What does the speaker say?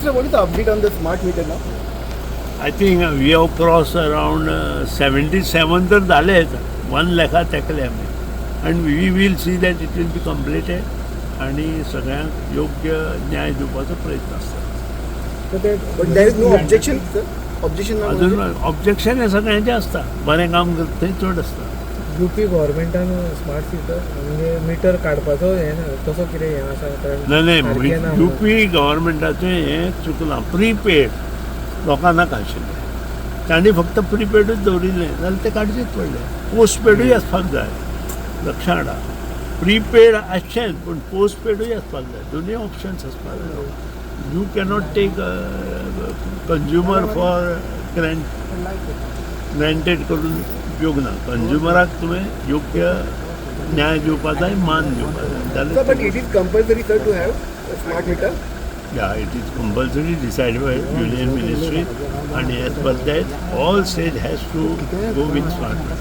Sir, what is the update on the smart meter now? I think we have cross around 77 तर झालेच, one लॅखा तेकले आमी आनी we will see that it will be completed आणि सगळ्यांक योग्य न्याय दिवपाचो प्रयत्न आसता. But there is no objection, sir. Objection ना. अजून ऑब्जेक्शन हें सगळ्यांचें आसता, बरें काम करता थंय चड आसता. युपी गव्हर्मेंटान स्मार्ट सिटी म्हणजे मिटर काडपाचो हें ना, तसो कितें हें आसा कारण नाही सारकें ना नाही, म्हणून. युपी गव्हर्मेंटाचें हें चुकलां. प्रीपेड लोकांक नाका आशिल्लें, तांणी फक्त प्रीपेडूच दवरिल्लें जाल्यार तें काडचेंच पडलें. पोस्टपेडूय आसपाक जाय, लक्षात हाडा. प्रीपेड आसचेंच पूण पोस्टपेडूय आसपाक जाय, दोनूय ऑप्शन्स आसपाक जाय. You cannot take consumer for granted करून उपयोग ना. कंज्युमराक तुवें योग्य न्याय दिवपा जाय, मान दिवपा जाय. Sir, but जाल्यार it is compulsory, sir, to have a smart meter. Yeah, it is compulsory decided by Union Ministry, and as per that, all state has to go with smart meter.